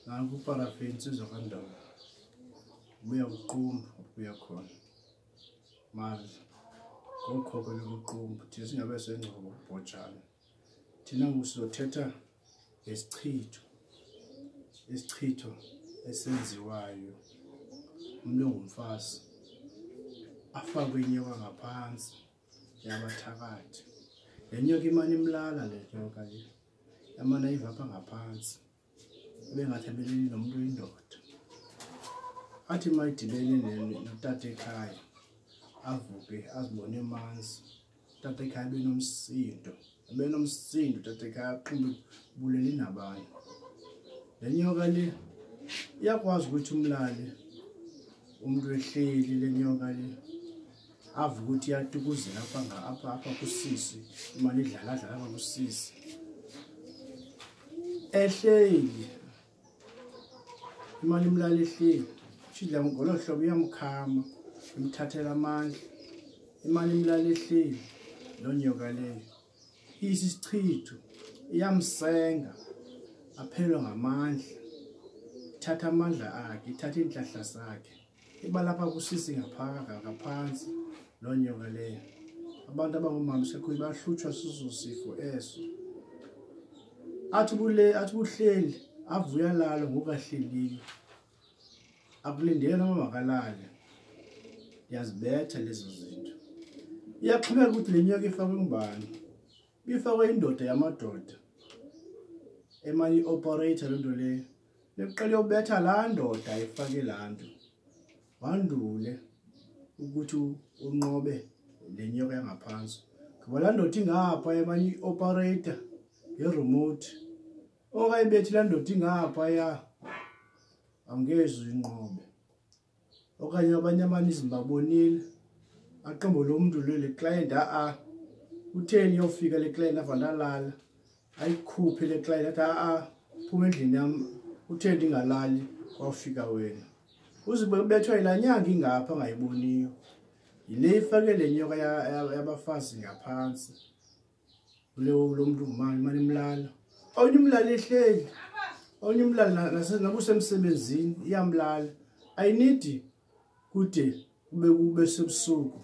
Nanku uparafini insizwa kaNdaba. Ubuya kuQumbu ubuya khona. Mali ngokhokho lokuQumbu thina singabe sengcobo kubhojana. Thina ngoku sizothetha ngesichitho. Isichitho esenziwayo umntu ongumfazi afakwe inyoka ngaphantsi yabathakathi. Le nyoka imane imlala le nyoka le. Yamane ayiva apha ngaphantsi. Ebengathi abeleli nomntu oyindoda. Athi uma edibene notata ekhaya avuke azibone emanzi. Utata ekhaya ebenomsindo, ebenomsindo utata ekhaya aqumbe bulele nabani. Le nyoka le iyakwazi ukuthi umlale umntu ehleli le nyoka le ave ukuthi iyatukuzela apha apha apha kusisi imane idlaladlala apha kusisi ehleli imali imlala ehleli shidla ngolo hlobo iyamkhama imthathela amandla imali imlala ehleli loo nyoka leyo isisichitho iyamsenga aphelelwe ngamandla ithatha amandla akhe ithatha iintlahla zakhe iba lapha kusisi ngaphaka ngaphantsi loo nyoka leyo. Abantu abangoomama isikakhulu bahlutshwa siso sifo eso. Athi bule athi buhleli avuya lalo ngoku ahleliyo. Akulindele noma makalale. Ndiyazibetha lezo zinto. Iyaxhomeka ukuthi le nyoka ifakwe ngubani. Ibifakwe indoda yamadoda emane i-operator loo nto leyo. Bekuqala uyobetha laa ndoda ifake laa nto wandule ukuthi unqobe le nyoka yangaphantsi ngoba laa ndoda ingapha emanye i-operator ngeremote ongayibethi laa ndoda ingapha ya angeze uyinqobe. Okanye abanye abaninzi babonile aqombo lo mntu lo le client a-a utheni yofika le client ava ndalala ayikhuphe le client athi a-a phuma endlini yam utheni ndingalali kwawufika wena uze ubethwa yilaa nyanga ingapha angayiboniyo yile ifake le nyoka yabafazi ngaphantsi lo mntu ngumani mani imlala onye umlala ehleli onye umlala nakusemsebenzini iyamlala ayinidi kude kube kube sebusuku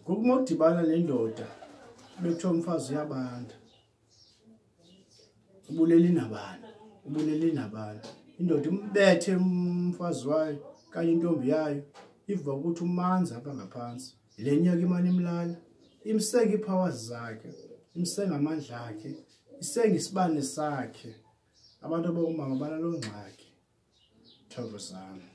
ngoku uma udibana nendoda bekuthiwa umfazi uyabanda ubulele nabani ubulele nabani indoda imbethe umfazi wayo kanye intombi yayo iva ukuthi umanzi apha ngaphantsi le nyoka imane imlala imsenge iipowers zakhe imsenge amandla akhe isenge isibane sakhe. Abantu abangomama banaloo ngxaki. Thokozani.